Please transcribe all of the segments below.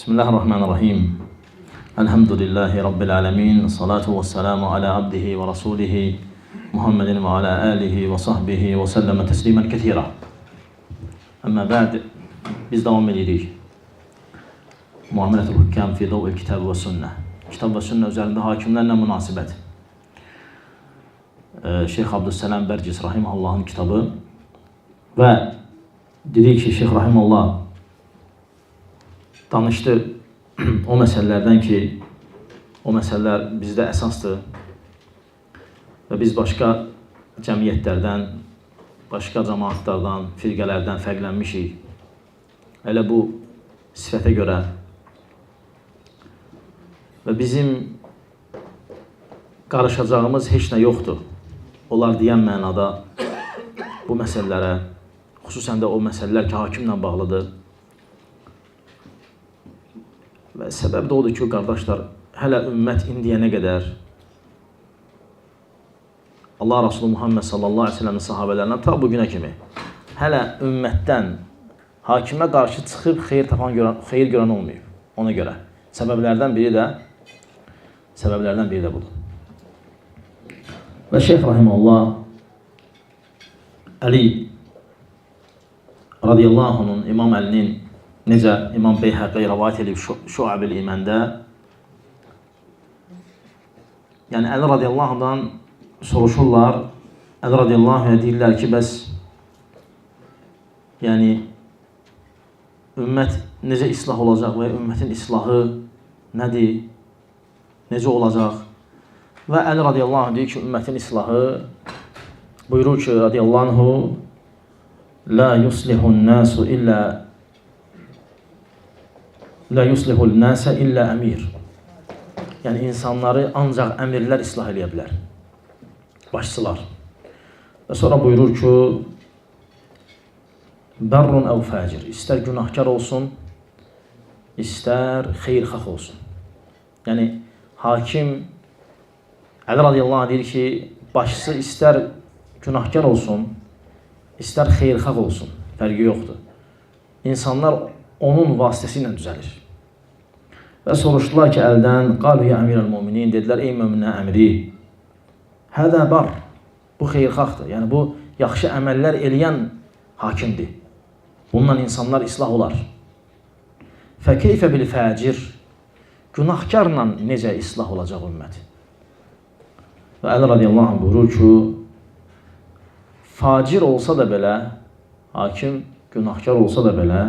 Bismillahirrahmanirrahim. Elhamdülillahi Rabbil alemin. Salatu ve selamu ala abdihi ve rasulihi Muhammedin ve ala alihi ve sahbihi ve selleme teslimen kethira. Amma ba'd, biz davam edirik. Muamelətül hükkam fi dav'il kitab və sünnə. Kitab və sünnə üzərində hakimlərlə münasibət. Şeyx Abdüsselam Bərcis Rahimahullahın kitabı və dedik ki, Şeyx Rahimullah danışdı o məsələlərdən ki, o məsələlər bizdə əsasdır və biz başqa cəmiyyətlərdən, başqa cəmaatlardan, firqələrdən fərqlənmişik. Elə bu sifətə görə və bizim qarışacağımız heç nə yoxdur. Onlar deyən mənada bu məsələlərə, xüsusən də o məsələlər ki, hakimlə bağlıdır. Və səbəb də odur ki, qardaşlar, hələ ümmət indiyənə qədər Allah Resulü Muhammed sallallahu aleyhi ve sellemin sahabələrindən ta bugünə kimi hələ ümmətdən hakimə qarşı çıxıb xeyir tapan görən, xeyir görən olmayıb. Ona görə səbəblərdən biri də budur. Və Şeyx rahimehullah Əli radiyallahu anh'ın, İmam Əlinin necə İmam Beyhəqi rəvayət edib Şuab-ül İməndə, yəni Əli radiyallahu anh'dan soruşurlar, Əli radiyallahu anh'a deyirlər ki, bəs yəni ümmət necə islah olacaq və ümmətin islahı nədir, necə olacaq? Və Əli radiyallahu anh deyir ki, ümmətin islahı buyurur ki, radiyallahu anhu, La yuslihun nasu illa La yuslihul nasa illa əmir. Yəni insanları ancaq əmirlər islah eləyə bilər. Başçılar. Və sonra buyurur ki, Bərrun əv fəcir. İstər günahkar olsun, istər xeyirxah olsun. Yəni hakim Əli radiyallahu anh deyir ki, başçısı istər günahkar olsun, istər xeyirxah olsun, fərqi yoxdur. İnsanlar onun vasitəsilə düzəlir. Və soruşdular ki, əldən, qalu ya əmirəl müminin, dedilər, ey möminə əmri, hədə bar, bu xeyirxahdır, yəni bu yaxşı əməllər eləyən hakimdir. Bununla insanlar islah olar. Fəkeyfə bil fəcir, günahkarla necə islah olacaq ümmət? Və Əli radiyallahu anh buyurur ki, facir olsa da belə, hakim günahkar olsa da belə,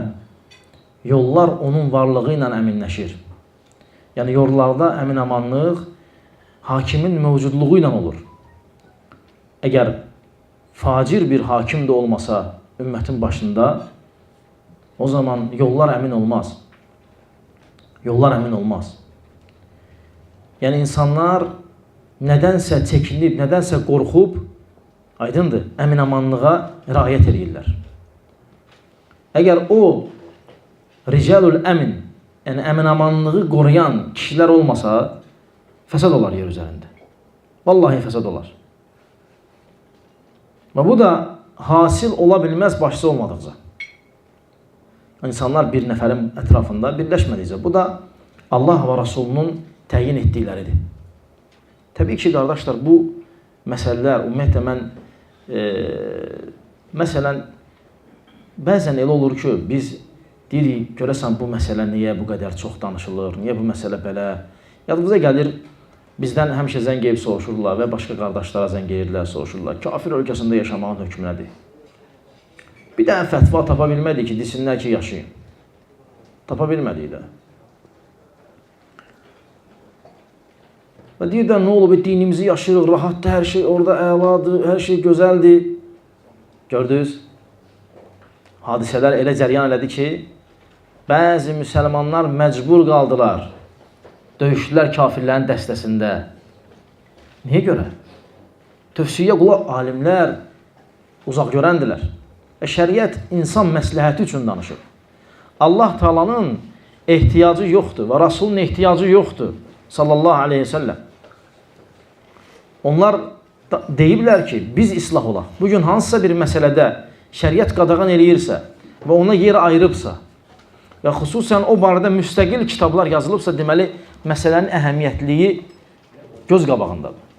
yollar onun varlığı ilə əminləşir. Yəni yollarda əmin-amanlıq hakimin mövcudluğu ilə olur. Əgər facir bir hakim də olmasa ümmətin başında, o zaman yollar əmin olmaz. Yollar əmin olmaz. Yəni insanlar nədənsə çəkinib, nədənsə qorxub, aydındır, əmin-amanlığa riayət edirlər. Əgər o ricalul əmin, yəni əmin-amanlığı qoruyan kişilər olmasa, fəsad olar yer üzərində. Vallahi fəsad olar. Və bu da hasil ola bilməz başçı olmadıqca. İnsanlar bir nəfərin ətrafında birləşmədikcə. Bu da Allah və Rasulunun təyin etdikləridir. Təbii ki, qardaşlar, bu məsələlər, ümumiyyətlə mən, məsələn, bəzən elə olur ki, biz deyirik, görəsən bu məsələ niyə bu qədər çox danışılır, niyə bu məsələ belə? Yadımıza gəlir, bizdən həmişə zəng edib soruşurlar və başqa qardaşlara zəng edirlər, soruşurlar. Kafir ölkəsində yaşamağın hökmü nədir? Bir dənə fətva tapa bilmədik ki, desinlər ki, yaşayın. Tapa bilmədik də. Və deyir də, nə olub, dinimizi yaşayırıq, rahatdır, hər şey orada əladır, hər şey gözəldir. Gördünüz? Hadisələr elə cəryan elədi ki, bəzi müsəlmanlar məcbur qaldılar. Döyüşdülər kafirlərin dəstəsində. Niyə görə? Tövsiyə qulaq alimlər uzaq görəndilər. Və şəriət insan məsləhəti üçün danışır. Allah Taala'nın ehtiyacı yoxdur və Rasulun ehtiyacı yoxdur. Sallallahu aleyhi ve sellem. Onlar deyiblər ki, biz islah olaq. Bugün hansısa bir məsələdə şəriət qadağan eləyirsə və ona yer ayırıbsa Və xüsusən o barədə müstəqil kitablar yazılıbsa, deməli, məsələnin əhəmiyyətliliyi göz qabağındadır.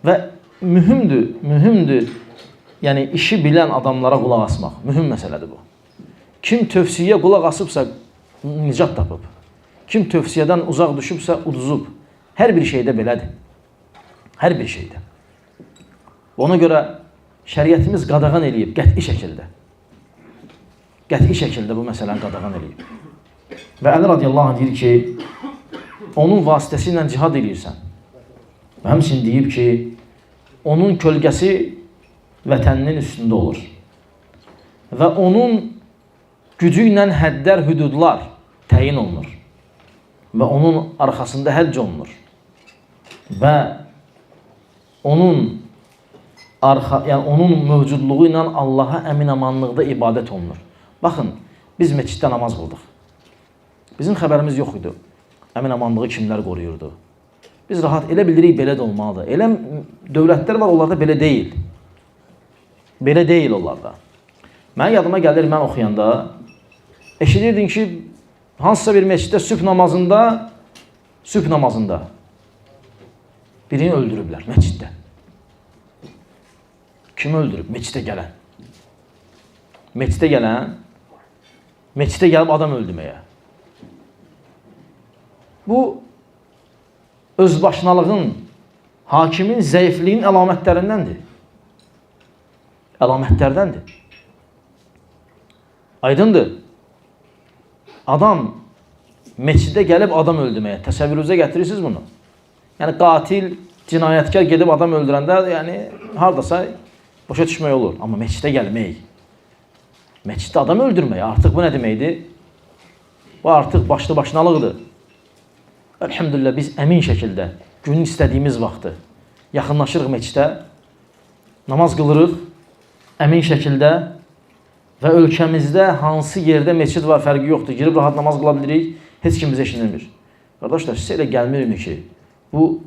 Və mühümdür, yəni işi bilən adamlara qulaq asmaq. Mühüm məsələdir bu. Kim tövsiyə qulaq asıbsa, nicat tapıb. Kim tövsiyədən uzaq düşübsə, uduzub. Hər bir şeydə belədir. Hər bir şeydə. Ona görə şəriətimiz qadağan eləyib, qəti şəkildə. Qəti şəkildə bu məsələni qadağan eləyib. Və Əli radiyallahu anh deyir ki, onun vasitəsi ilə cihad eləyirsən. Və həmçinin deyib ki, onun kölgəsi vətəninin üstündə olur. Və onun gücü ilə hədlər, hüdudlar təyin olunur. Və onun arxasında həcc olunur. Və onun onun mövcudluğu ilə Allaha əmin-amanlıqda ibadət olunur. Baxın, biz məsciddə namaz qıldıq. Bizim xəbərimiz yox idi. Əmin-amanlığı kimlər qoruyurdu? Biz rahat elə bilirik, belə də olmalıdır. Elə dövlətlər var, onlarda belə deyil. Belə deyil onlarda. Mənim yadıma gəlir, mən oxuyanda eşidirdim ki, hansısa bir məsciddə sübh namazında birini öldürüblər məsciddə. Kimi öldürüb? Məscidə gələn. Məscidə gələn, məscidə gəlib adam öldürməyə. Bu, özbaşınalığın, hakimin zəifliyin əlamətlərindəndir. Əlamətlərdəndir. Aydındır. Adam məscidə gəlib adam öldürməyə. Təsəvvürünüzə gətirirsiniz bunu. Yəni, qatil, cinayətkar gedib adam öldürəndə, yəni, haradasa başa düşmək olur. Amma məscidə gəlmək, məsciddə adam öldürmək, artıq bu nə deməkdir? Bu artıq başlı başınalıqdır. Elhamdülillah, biz əmin şəkildə günün istədiyimiz vaxtı yaxınlaşırıq məscidə, namaz qılırıq əmin şəkildə və ölkəmizdə hansı yerdə məscid var fərqi yoxdur. Girib rahat namaz qıla bilirik, heç kim bizə eşidilmir. Qardaşlar, sizə elə gəlmirmi ki, bu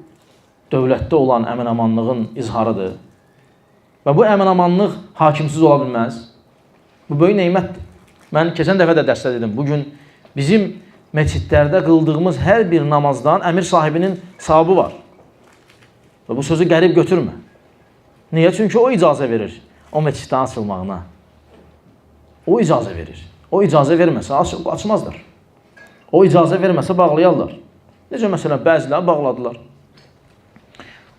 dövlətdə olan əmin-amanlığın izharıdır və bu əmin-amanlıq hakimsiz ola bilməz. Bu böyük neymətdir. Mən keçən dəfə də dərsdə dedim, bugün bizim məscidlərdə qıldığımız hər bir namazdan əmir sahibinin savabı var. Və bu sözü qərib götürmə. Niyə? Çünki o icazə verir o məsciddən açılmağına. O icazə verir. O icazə verməsə açmazlar. O icazə verməsə bağlayarlar. Necə məsələn bəziləri bağladılar.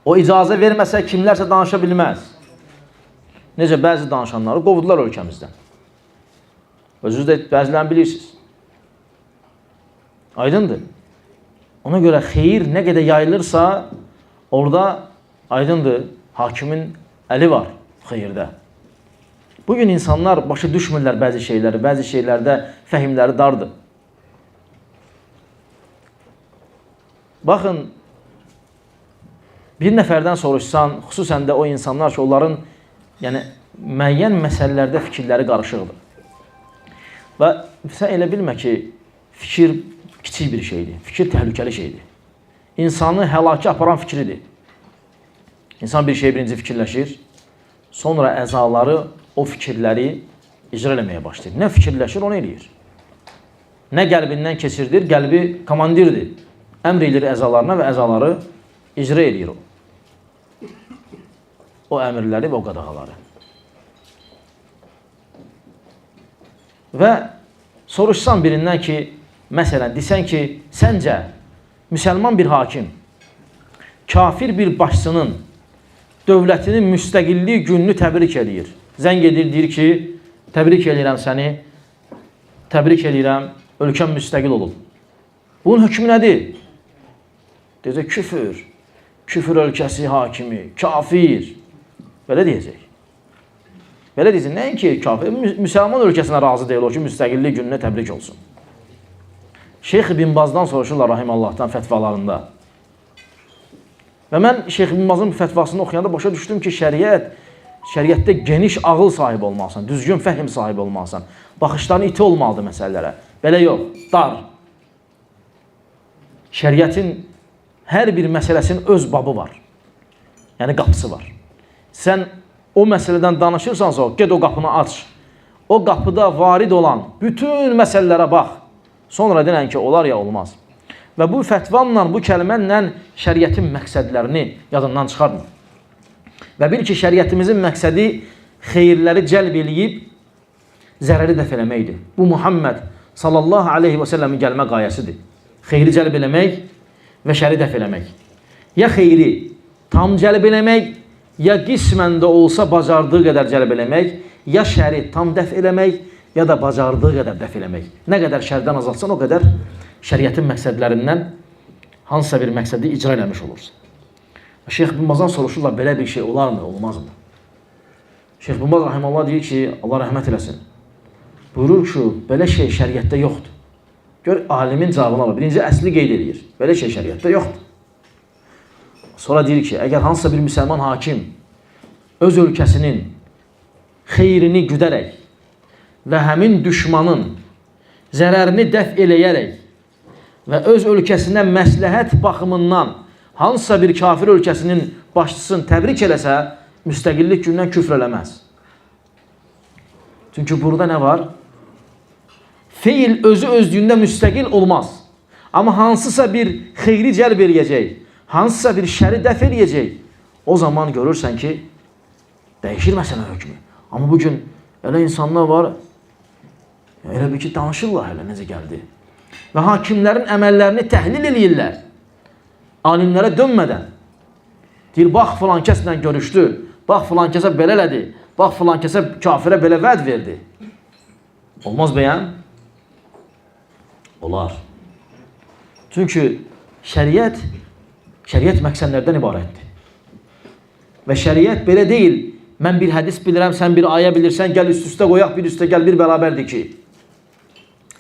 O icazə verməsə kimlərsə danışa bilməz. Necə bəzi danışanları qovdular ölkəmizdən. Özünüz də bəzilərini bilirsiniz. Aydındır. Ona görə xeyir nə qədər yayılırsa, orada aydındır, hakimin əli var xeyirdə. Bugün insanlar başa düşmürlər bəzi şeyləri, bəzi şeylərdə fəhimləri dardır. Baxın, bir nəfərdən soruşsan, xüsusən də o insanlar ki, onların yəni, müəyyən məsələlərdə fikirləri qarışıqdır. Və sən elə bilmə ki, fikir kiçik bir şeydir, fikir təhlükəli şeydir. İnsanı həlakə aparan fikridir. İnsan bir şeyi birinci fikirləşir, sonra əzaları o fikirləri icra eləməyə başlayır. Nə fikirləşir, onu eləyir. Nə qəlbindən keçirdir, qəlbi komandirdir. Əmr eləyir əzalarına və əzaları icra eləyir o. O əmrləri və o qadağaları. Və soruşsan birindən ki, məsələn, desən ki, səncə müsəlman bir hakim, kafir bir başçının dövlətinin müstəqillik gününü təbrik eləyir. Zəng edir, deyir ki, təbrik eləyirəm səni, təbrik eləyirəm, ölkəm müstəqil olub. Bunun hökmü nədir? Deyəcək, küfür, küfür ölkəsi hakimi, kafir. Belə deyəcək. Belə deyəcək, nəinki kafir, müsəlman ölkəsinə razı deyil o ki, müstəqillik gününə təbrik olsun. Şeyx İbn Bazdan soruşurlar rahimallahdan fətvalarında. Və mən Şeyx İbn Bazın fətvasını oxuyanda başa düşdüm ki, şəriətdə geniş ağıl sahibi olmalısan, düzgün fəhim sahibi olmalısan. Baxışların iti olmalıdır məsələlərə. Belə yox, dar. Şəriətin hər bir məsələsinin öz babı var. Yəni qapısı var. Sən o məsələdən danışırsansa, get o qapını aç. O qapıda varid olan bütün məsələlərə bax. Sonra denən ki, olar ya olmaz. Və bu fətvanla, bu kəlmənlə şəriətin məqsədlərini yadından çıxartma. Və bil ki, şəriətimizin məqsədi xeyirləri cəlb eləyib, zərəri dəf eləməkdir. Bu Muhammed sallallahu aleyhi və səlləmin gəlmə qayəsidir. Xeyri cəlb eləmək və şəri dəf eləmək. Ya xeyri tam cəlb eləmək, ya qismən də olsa bacardığı qədər cəlb eləmək, ya şəri tam dəf eləmək, ya da bacardığı qədər dəf eləmək. Nə qədər şərdən azaltsan, o qədər şəriətin məqsədlərindən hansısa bir məqsədi icra eləmiş olursan. Şeyx bin Bazdan soruşurlar, belə bir şey olarmı, olmazmı? Şeyx bin Baz rahimehullah deyir ki, Allah rəhmət eləsin. Buyurur ki, belə şey şəriətdə yoxdur. Gör, alimin cavabına bax. Birinci əsli qeyd eləyir. Belə şey şəriətdə yoxdur. Sonra deyir ki, əgər hansısa bir müsəlman hakim öz ölkəsinin xeyrini güdərək və həmin düşmanın zərərini dəf eləyərək və öz ölkəsinə məsləhət baxımından hansısa bir kafir ölkəsinin başçısını təbrik eləsə, müstəqillik günündən küfr eləməz. Çünki burada nə var? Feil özü özlüyündə müstəqil olmaz. Amma hansısa bir xeyri cəlb eləyəcək, hansısa bir şəri dəf eləyəcək, o zaman görürsən ki, dəyişir məsələ hökmü. Amma bugün elə insanlar var, elə bir ki, danışırlar hələ necə gəldi. Və hakimlərin əməllərini təhlil eləyirlər. Alimlərə dönmədən. Deyir, bax filan kəslə görüşdü, bax filan kəsə belə elədi, bax filan kəsə kafirə belə vəd verdi. Olmaz bəyən? Olar. Çünki şəriət məqsədlərdən ibarətdir. Və şəriət belə deyil, mən bir hədis bilirəm, sən bir ayə bilirsən, gəl üst-üstə qoyaq, bir üstə gəl, bir bərabərdir ki.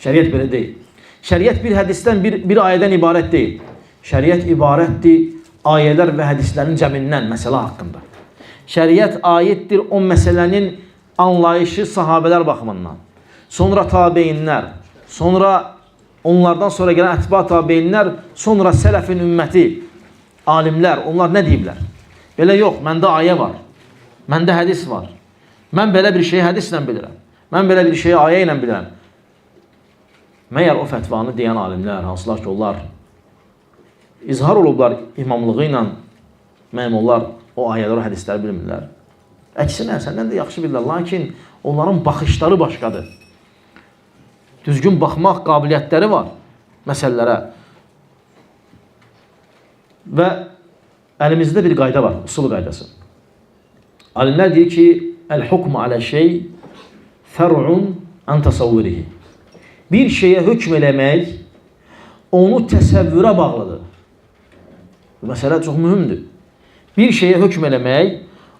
Şəriət belə deyil. Şəriət bir hədisdən, bir ayədən ibarət deyil. Şəriət ibarətdir ayələr və hədislərin cəmindən məsələ haqqında. Şəriət aiddir o məsələnin anlayışı sahabələr baxımından. Sonra tabeinlər, sonra onlardan sonra gələn ətba tabeinlər, sonra sələfin ümməti, alimlər, onlar nə deyiblər? Belə yox, məndə ayə var, məndə hədis var. Mən belə bir şeyi hədislə bilirəm. Mən belə bir şeyi ayə ilə bilirəm. Məyər o fətvanı deyən alimlər, hansılar ki, onlar izhar olublar imamlığı ilə, məyər onlar o ayələri, o hədisləri bilmirlər. Əksinə, səndən də yaxşı bilirlər, lakin onların baxışları başqadır. Düzgün baxmaq qabiliyyətləri var məsələlərə. Və əlimizdə bir qayda var, usul qaydası. Alimlər deyir ki, əl-hukmu alə şey fər'un an tasavvurihi. Bir şeyə hökm eləmək onu təsəvvürə bağlıdır. Bu məsələ çox mühümdür. Bir şeyə hökm eləmək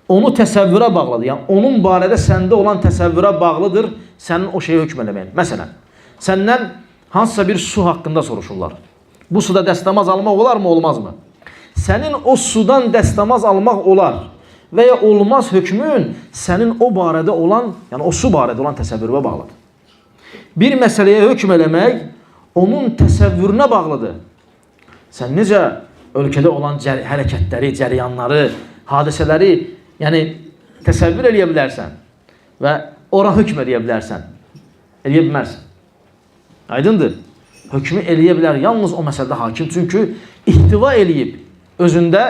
onu təsəvvürə bağlıdır. Yəni onun barədə səndə olan təsəvvürə bağlıdır sənin o şeyə hökm eləməyin. Məsələn, səndən hansısa bir su haqqında soruşurlar. Bu suda dəstəmaz almaq olar mı, olmaz mı? Sənin o sudan dəstəmaz almaq olar və ya olmaz hökmün sənin o barədə olan, yəni o su barədə olan təsəvvürə bağlıdır. Bir məsələyə hökm eləmək onun təsəvvürünə bağlıdır. Sən necə ölkədə olan hərəkətləri, cəryanları, hadisələri, yəni təsəvvür eləyə bilərsən və ora hökm eləyə bilərsən. Eləyə bilməzsən. Aydındır. Hökmü eləyə bilər yalnız o məsələdə hakim. Çünki ihtiva eləyib, özündə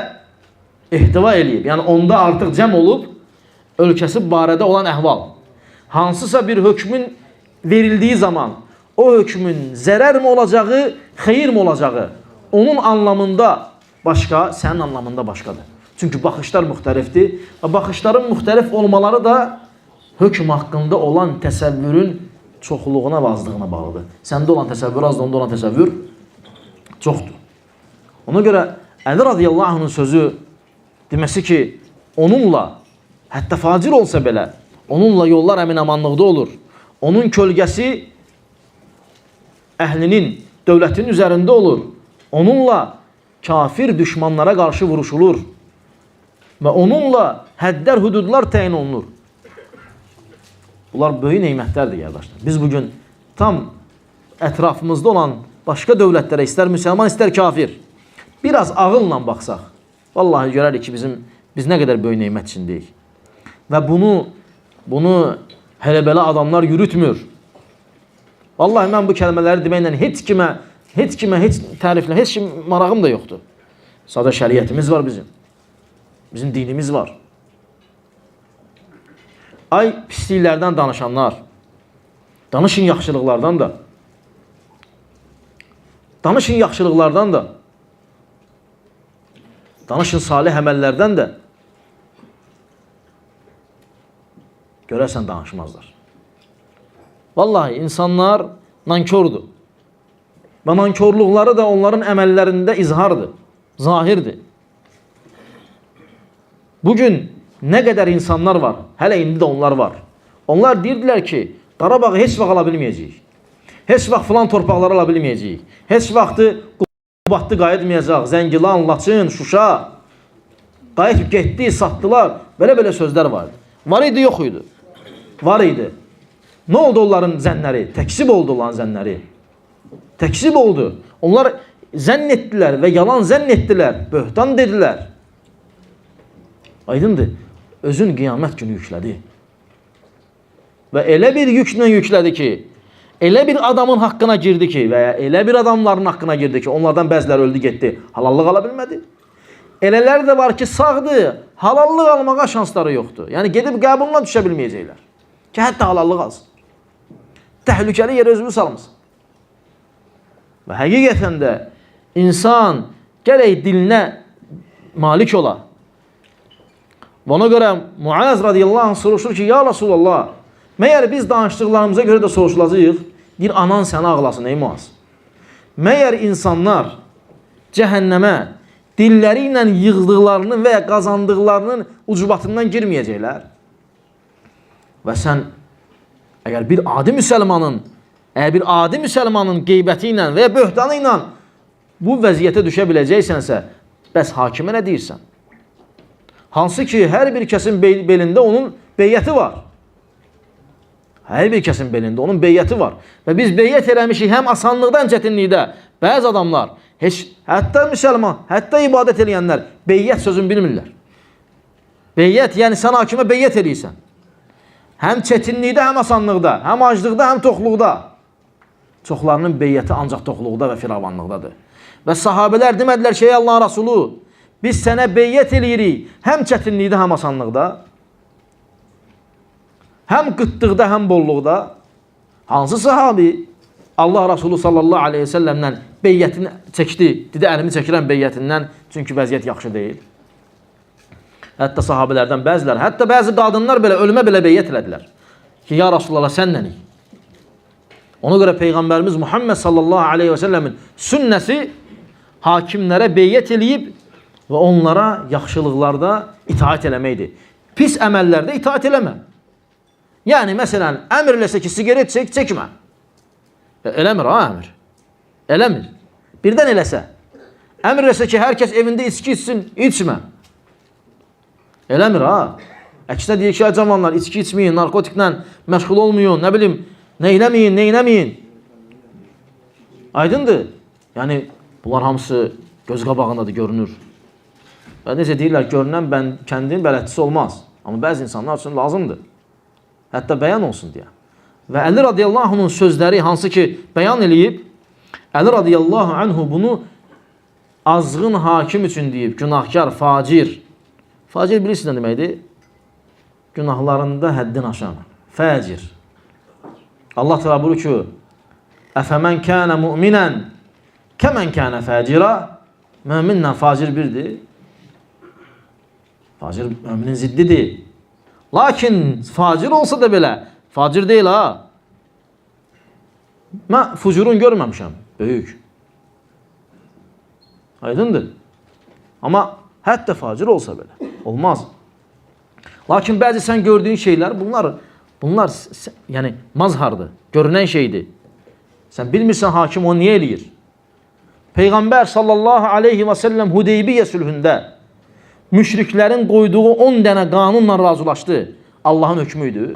ihtiva eləyib. Yəni onda artıq cəm olub ölkəsi barədə olan əhval. Hansısa bir hökmün verildiyi zaman o hökmün zərər mi olacağı, xeyir mi olacağı onun anlamında başqa, sənin anlamında başqadır. Çünki baxışlar müxtəlifdir və baxışların müxtəlif olmaları da hökm haqqında olan təsəvvürün çoxluğuna və azlığına bağlıdır. Səndə olan təsəvvür azdır, onda olan təsəvvür çoxdur. Ona görə Əli radiyallahu anh'ın sözü deməsi ki, onunla, hətta facir olsa belə, onunla yollar əmin-amanlıqda olur. Onun kölgəsi əhlinin, dövlətinin üzərində olur. Onunla kafir düşmanlara qarşı vuruşulur. Və onunla həddlər, hüdudlar təyin olunur. Bunlar böyük neymətlərdir qardaşlar. Biz bugün tam ətrafımızda olan başqa dövlətlərə, istər müsəlman, istər kafir, biraz ağılla baxsaq, vallahi görərik ki, biz nə qədər böyük neymət içindəyik. Və bunu Hələ belə adamlar yürütmür. Vallahi mən bu kəlmələri deməklə heç kimə, heç kimə, heç təriflə, heç kim marağım da yoxdur. Sadə şəriətimiz var bizim. Bizim dinimiz var. Ay pisliklərdən danışanlar, danışın yaxşılıqlardan da. Danışın yaxşılıqlardan da. Danışın salih əməllərdən də. Görərsən danışmazlar. Vallahi insanlar nankordur. Və nankorluqları da onların əməllərində izhardır, zahirdir. Bugün nə qədər insanlar var, hələ indi də onlar var. Onlar deyirdilər ki, Qarabağı heç vaxt ala bilməyəcəyik. Heç vaxt filan torpaqları ala bilməyəcəyik. Heç vaxtı Qubadlı qayıtmayacaq, Zəngilan, Laçın, Şuşa qayıtıb getdi, satdılar. Belə-belə sözlər vardı. Var idi, yox idi. Var idi. Nə oldu onların zənnləri? Təksib oldu onların zənnləri. Təksib oldu. Onlar zənn etdilər və yalan zənn etdilər. Böhtan dedilər. Aydındır. Özün qiyamət günü yüklədi. Və elə bir yüklə yüklədi ki, elə bir adamın haqqına girdi ki, və ya elə bir adamların haqqına girdi ki, onlardan bəziləri öldü getdi, halallıq ala bilmədi. Elələri də var ki, sağdır, halallıq almağa şansları yoxdur. Yəni gedib qəbuluna düşə bilməyəcəklər. Ki, hətta halallıq alsın. Təhlükəli yerə özünü salmısın. Və həqiqətən də insan gərək dilinə malik ola. Və ona görə Muaz radiyallahu anh soruşur ki, ya Rasulallah, məyər biz danışdıqlarımıza görə də soruşulacağıq? Deyir, anan sənə ağlasın ey Muaz. Məyər insanlar cəhənnəmə dilləri ilə yığdıqlarının və ya qazandıqlarının ucbatından girməyəcəklər? Və sən əgər bir adi müsəlmanın, əgər bir adi müsəlmanın qeybəti ilə və ya böhtanı ilə bu vəziyyətə düşə biləcəksənsə, bəs hakimə nə deyirsən? Hansı ki, hər bir kəsin belində onun beyyəti var. Hər bir kəsin belində onun beyyəti var. Və biz beyyət eləmişik həm asanlıqda, həm çətinlikdə. Bəzi adamlar, heç, hətta müsəlman, hətta ibadət eləyənlər beyyət sözünü bilmirlər. Beyyət, yəni sən hakimə beyyət eləyirsən. Həm çətinlikdə, həm asanlıqda, həm aclıqda, həm toxluqda. Çoxlarının beyyəti ancaq toxluqda və firavanlıqdadır. Və sahabələr demədilər ki, ey Allahın Rasulü, biz sənə beyyət eləyirik həm çətinlikdə, həm asanlıqda. Həm qıtlıqda, həm bolluqda. Hansı sahabi Allah Rasulü sallallahu aleyhi ve səlləmdən beyyətini çəkdi, dedi əlimi çəkirəm beyyətindən, çünki vəziyyət yaxşı deyil. Hətta sahabələrdən bəziləri, hətta bəzi qadınlar belə ölümə belə beyyət elədilər. Ki, ya Rasulallah sənlənik. Ona görə Peyğəmbərimiz Muhammed sallallahu aleyhi və səlləmin sünnəsi hakimlərə beyyət eləyib və onlara yaxşılıqlarda itaat eləməkdir. Pis əməllərdə itaat eləmə. Yəni, məsələn, əmr eləsə ki, sigaret çək, çəkmə. Eləmir ha əmr. Eləmir. Birdən eləsə. Əmr eləsə ki, hər kəs evində içki içsin, içmə. Eləmir ha. Əksinə deyir ki, ay cavanlar, içki içməyin, narkotiklə məşğul olmayın, nə bilim, nə eləməyin, nə eləməyin. Aydındır. Yəni, bunlar hamısı göz qabağındadır, görünür. Və necə deyirlər, görünən kəndin bələdçisi olmaz. Amma bəzi insanlar üçün lazımdır. Hətta bəyan olsun deyə. Və Əli radiyallahu anh'ın sözləri hansı ki bəyan eləyib, Əli radiyallahu anhu bunu azğın hakim üçün deyib, günahkar, facir. Facir bilirsiniz nə deməkdir? Günahlarında həddin aşan. Fəcir. Allah Teala buyurur ki, Əfəmən kənə mu'minən kəmən kənə fəcirə. Möminlə facir birdir. Facir müminin ziddidir. Lakin facir olsa da belə, facir deyil ha. Mən fucurun görməmişəm. Böyük. Aydındır. Amma hətta facir olsa belə olmaz. Lakin bəzi sən gördüyün şeylər bunlar yəni mazhardır, görünən şeydir. Sən bilmirsən hakim onu niyə eləyir? Peyğəmbər sallallahu aleyhi və səlləm Hudeybiyyə sülhündə müşriklərin qoyduğu 10 dənə qanunla razılaşdı. Allahın hökmü idi.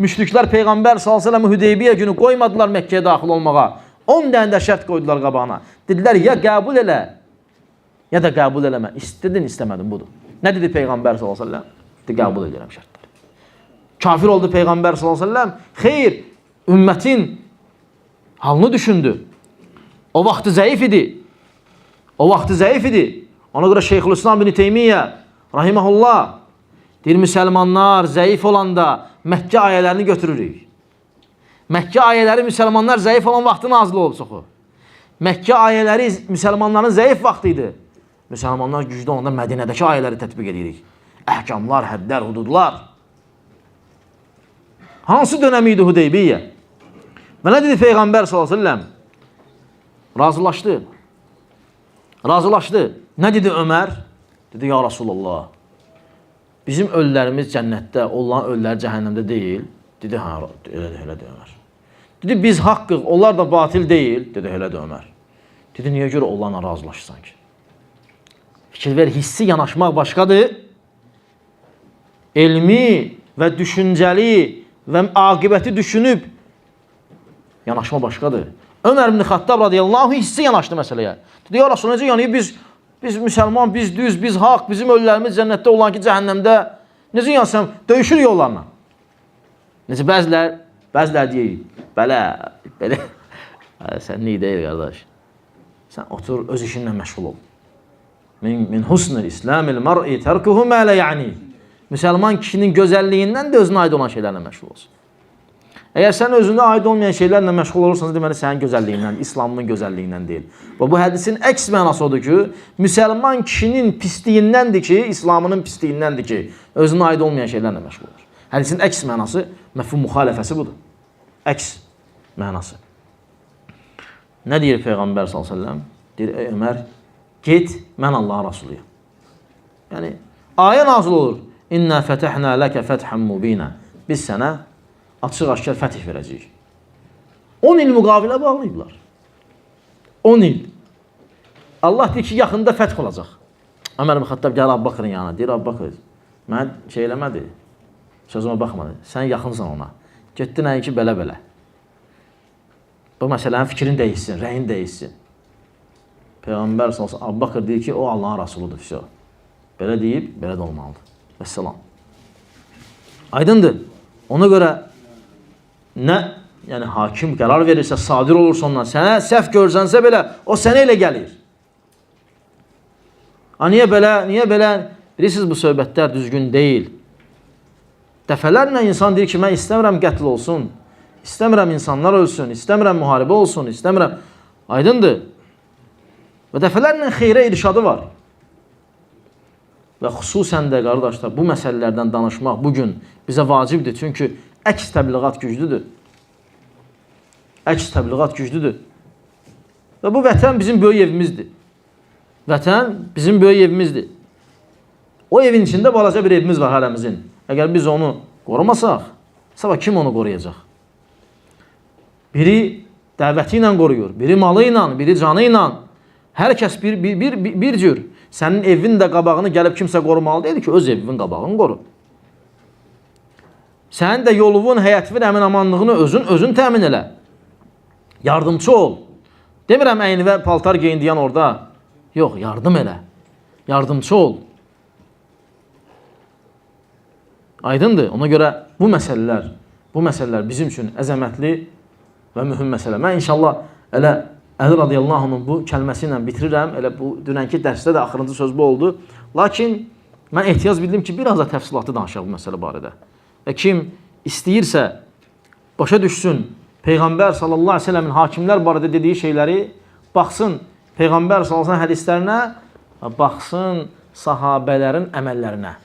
Müşriklər Peyğəmbər sallallahu əleyhi və səlləm Hudeybiyyə günü qoymadılar Məkkəyə daxil olmağa. 10 dənə də şərt qoydular qabağına. Dedilər ya qəbul elə, ya da qəbul eləmə. İstədin, istəmədin budur. Nə dedi Peyğəmbər sallallahu əleyhi və səlləm? Dedi qəbul edirəm şərtləri. Kafir oldu Peyğəmbər sallallahu əleyhi və səlləm. Xeyr, ümmətin halını düşündü. O vaxtı zəif idi. O vaxtı zəif idi. Ona görə Şeyxülislam ibn Teymiyyə rahimehullah deyir, müsəlmanlar zəif olanda Məkkə ayələrini götürürük. Məkkə ayələri müsəlmanlar zəif olan vaxtı nazil olub çoxu. Məkkə ayələri müsəlmanların zəif vaxtı idi. Müsəlmanlar güclü olanda Mədinədəki ayələri tətbiq edirik. Əhkamlar, hədlər, hududlar. Hansı dönəmi idi Hudeybiyyə? Və nə dedi Peyğəmbər sallallahu əleyhi və səlləm? Razılaşdı. Razılaşdı. Nə dedi Ömər? Dedi, ya Rasulullah, bizim ölülərimiz cənnətdə, onların ölüləri cəhənnəmdə deyil. Dedi, hə, elədir, elədir Ömər. Dedi, biz haqqıq, onlar da batil deyil. Dedi, elədir Ömər. Dedi, niyə görə onlarla razılaşırsan ki? Fikir ver, hissi yanaşmaq başqadır. Elmi və düşüncəli və aqibəti düşünüb yanaşma başqadır. Ömər ibn Xattab radiyallahu anh hissi yanaşdı məsələyə. Dedi, ya Rasulullah, necə yəni biz müsəlman, biz düz, biz haqq, bizim ölülərimiz cənnətdə, olan ki cəhənnəmdə. Necə yəni sən döyüşür yollarla? Necə bəzilər deyir, belə, belə. Sən niyə deyil qardaş? Sən otur, öz işinlə məşğul ol. Min husnul islamil mar'i terkuhu ma la ya'ni. Müsəlman kişinin gözəlliyindən də özünə aid olan şeylərlə məşğul olsun. Əgər sən özünə aid olmayan şeylərlə məşğul olursanız, deməli sənin gözəlliyindən, İslamın gözəlliyindən deyil. Və bu hədisin əks mənası odur ki, müsəlman kişinin pisliyindəndir ki, İslamının pisliyindəndir ki, özünə aid olmayan şeylərlə məşğul olur. Hədisin əks mənası, məfhum müxaləfəsi budur. Əks mənası. Nə deyir Peyğəmbər sallallahu əleyhi və səlləm? Deyir, ey Ömər, get, mən Allahın Rasuluyam. Yəni, ayə nazil olur. İnna fətəhna ləkə fəthän mubinə. Biz sənə açıq-aşkar fətih verəcəyik. 10 il müqavilə bağlayıblar. 10 il. Allah deyir ki, yaxında fəth olacaq. Ömər ibn Xattab gəlir Əbu Bakırın yanına. Deyir, Əbu Bakır, mənə şey eləmədi, sözümə baxmadı. Sən yaxınsan ona. Getdi nəinki belə-belə. Bu məsələnin fikrini dəyişsin, rəyin dəyişsin. Peyğəmbər sallallahu əleyhi və səlləm, Əbu Bakır deyir ki, o Allahın Rəsuludur. Vəssalam. Belə deyib, belə də olmalıdır. Vəssalam. Aydındır. Ona görə nə, yəni hakim qərar verirsə, sadir olursa ondan, sənə səhv görsənsə belə, o sənə elə gəlir. Ha, niyə belə, niyə belə? Bilirsiniz, bu söhbətlər düzgün deyil. Dəfələrlə insan deyir ki, mən istəmirəm qətl olsun, istəmirəm insanlar ölsün, istəmirəm müharibə olsun, istəmirəm. Aydındır. Və dəfələrlə xeyrə irşadı var. Və xüsusən də qardaşlar, bu məsələlərdən danışmaq bugün bizə vacibdir. Çünki əks təbliğat güclüdür. Əks təbliğat güclüdür. Və bu vətən bizim böyük evimizdir. Vətən bizim böyük evimizdir. O evin içində balaca bir evimiz var hərəmizin. Əgər biz onu qorumasaq, sabah kim onu qoruyacaq? Biri dəvəti ilə qoruyur, biri malı ilə, biri canı ilə. Hər kəs bir cür. Sənin evin də qabağını gəlib kimsə qorumalı deyil ki, öz evinin qabağını qoru. Sənin də yolunun, həyətvin, əmin-amanlığını özün təmin elə. Yardımçı ol. Demirəm əyni və paltar geyin deyən orada. Yox, yardım elə. Yardımçı ol. Aydındır. Ona görə bu məsələlər bizim üçün əzəmətli və mühüm məsələ. Mən inşallah elə Əli radiyallahu anh'ın bu kəlməsi ilə bitirirəm. Elə bu dünənki dərsdə də axırıncı söz bu oldu. Lakin mən ehtiyac bildim ki, biraz da təfsilatlı danışaq bu məsələ barədə. Və kim istəyirsə başa düşsün Peyğəmbər sallallahu əleyhi və səlləmin hakimlər barədə dediyi şeyləri, baxsın Peyğəmbər sallallahu əleyhi və səlləm hədislərinə, baxsın sahabələrin əməllərinə.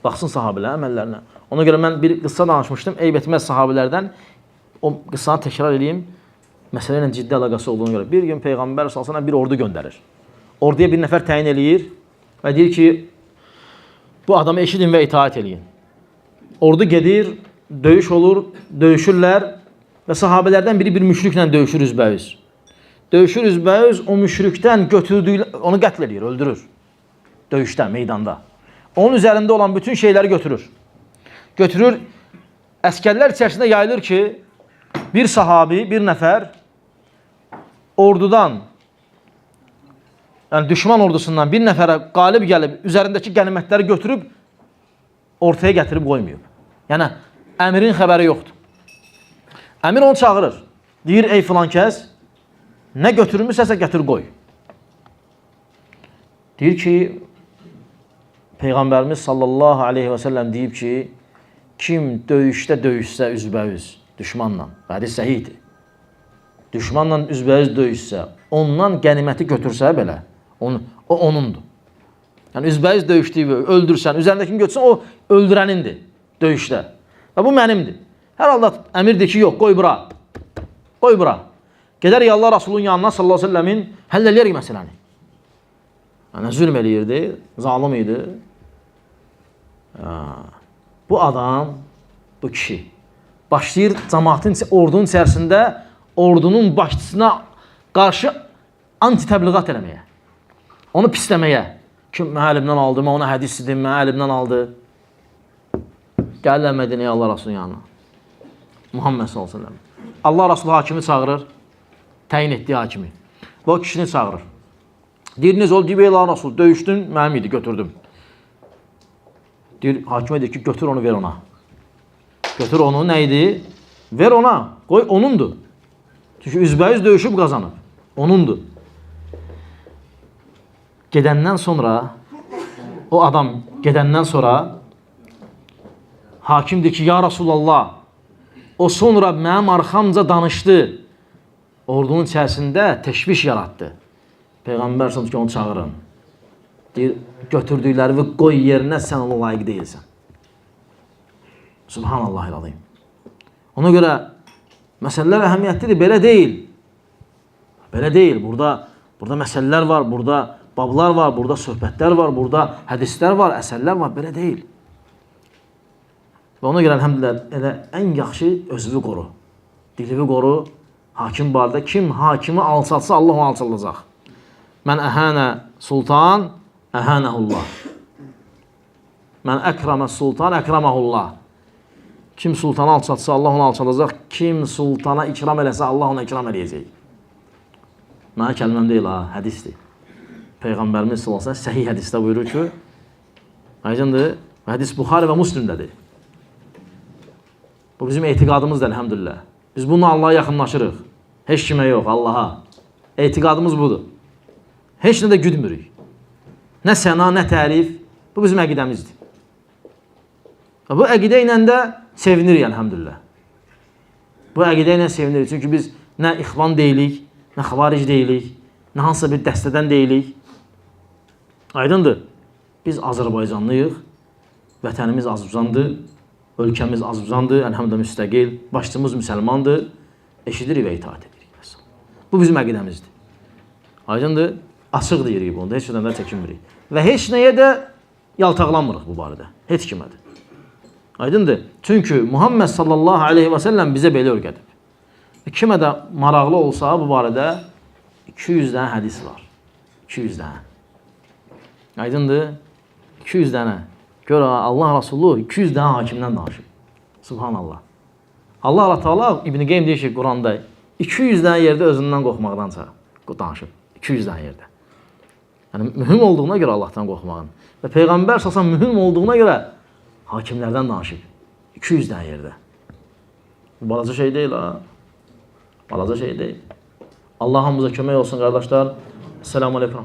Baxsın sahabələrin əməllərinə. Ona görə mən bir qıssa danışmışdım. Eyb etməz sahabələrdən. O qıssanı təkrar edeyim. Məsələ ilə ciddi əlaqəsi olduğuna görə. Bir gün Peyğəmbər sallallahu əleyhi və səlləm bir ordu göndərir. Orduya bir nəfər təyin eləyir və deyir ki, bu adamı eşidin və itaat eləyin. Ordu gedir, döyüş olur, döyüşürlər və sahabələrdən biri bir müşriklə döyüşür üzbəüz. Döyüşür üzbəüz, o müşrikdən götürdüyü, onu qətl eləyir, öldürür. Döyüşdə, meydanda. Onun üzərində olan bütün şeyləri götürür. Götürür, əskərlər içərisində yayılır ki, bir sahabi, bir nəfər ordudan, yəni düşman ordusundan bir nəfərə qalib gəlib, üzərindəki qənimətləri götürüb, ortaya gətirib qoymayıb. Yəni əmirin xəbəri yoxdur. Əmir onu çağırır. Deyir, ey filan kəs, nə götürmüsənsə gətir qoy. Deyir ki, Peyğəmbərimiz sallallahu aleyhi və səlləm deyib ki, kim döyüşdə döyüşsə üzbəüz düşmanla, hədis səhihdir. Düşmanla üzbəüz döyüşsə, ondan qəniməti götürsə belə, o onundur. Yəni üzbəüz döyüşdüyü, öldürsən, üzərindəkini götürsən, o öldürənindir döyüşdə. Və bu mənimdir. Hər halda əmir deyir ki, yox, qoy bura. Qoy bura. Gedərik Allah Rasulunun yanına sallallahu əleyhi və səlləmin həll eləyərik məsələni. Yəni zülm eləyirdi, zalım idi. Bu adam, bu kişi başlayır cəmaatın, ordunun içərisində ordunun başçısına qarşı anti-təbliğat eləməyə. Onu pisləməyə. Kim mənə əlimdən aldı, mən ona hədis dedim, mənə əlimdən aldı. Gəlirlər Mədinəyə Allah Rasulunun yanına. Muhammed sallallahu əleyhi və səlləm. Allah Rasulü hakimi çağırır. Təyin etdiyi hakimi. Və o kişini çağırır. Deyir, necə oldu? Deyir, Allah Rasul, döyüşdün, mənim idi, götürdüm. Deyir, hakimə deyir ki, götür onu, ver ona. Götür onu, nə idi? Ver ona, qoy, onundur. Çünki üzbəüz döyüşüb qazanıb. Onundur. Gedəndən sonra, o adam gedəndən sonra hakim deyir ki, ya Rasulallah, o sonra mənim arxamca danışdı. Ordunun içərisində təşviş yaratdı. Peyğəmbər sallallahu ki, onu çağırın. Deyir, götürdüklərimi qoy yerinə, sən ona layiq deyilsən. Subhanallahil-azim. Ona görə məsələlər əhəmiyyətlidir, belə deyil. Belə deyil. Burada məsələlər var, burada bablar var, burada söhbətlər var, burada hədislər var, əsərlər var, belə deyil. Və ona görə elhamdülillah elə ən yaxşı özünü qoru. Dilini qoru. Hakim barədə kim hakimi alçaltsa Allah onu alçaldacaq. Mən əhənə sultan, əhənəhullah. Mən əkrəmə sultan, əkrəməhullah. Kim sultanı alçaltsa Allah onu alçaldacaq. Kim sultana ikram eləsə Allah ona ikram eləyəcək. Mənə kəlməm deyil ha, hədisdir. Peyğəmbərimiz sallallahu əleyhi və səlləm səhih hədisdə buyurur ki, aydındır, hədis Buxari və Müslimdədir. Bu bizim etiqadımızdır elhamdülillah. Biz bununla Allah'a yaxınlaşırıq. Heç kimə yox, Allaha. Etiqadımız budur. Heç nə də güdmürük. Nə səna, nə tərif. Bu bizim əqidəmizdir. Və bu əqidə ilə də sevinirik elhamdülillah. Bu əqidə ilə sevinirik. Çünki biz nə ixvan deyilik, nə xavaric deyilik, nə hansısa bir dəstədən deyilik. Aydındır. Biz Azərbaycanlıyıq. Vətənimiz Azərbaycandır. Ölkəmiz Azərbaycandır. Elhamdülillah müstəqil. Başçımız müsəlmandır. Eşidirik və itaat edirik. Bu bizim əqidəmizdir. Aydındır. Açıq deyirik bunu da. Heç nədən də çəkinmirik. Və heç nəyə də yaltaqlanmırıq bu barədə. Heç kimə də. Aydındır. Çünki Muhammed sallallahu aleyhi və səlləm bizə belə öyrədib. Kimə də maraqlı olsa bu barədə 200 dənə hədis var. 200 dənə. Aydındır? 200 dənə. Gör Allah Resulü 200 dənə hakimdən danışıb. Subhanallah. Allah Teala İbn Qeym deyir ki Quranda 200 dənə yerdə özündən qorxmaqdan danışıb. 200 dənə yerdə. Yəni mühüm olduğuna görə Allahdan qorxmağın və Peyğəmbər sallallahu mühüm olduğuna görə hakimlərdən danışıb. 200 dənə yerdə. Bu balaca şey deyil ha. Balaca şey deyil. Allah hamımıza kömək olsun qardaşlar. Selamun aleyküm.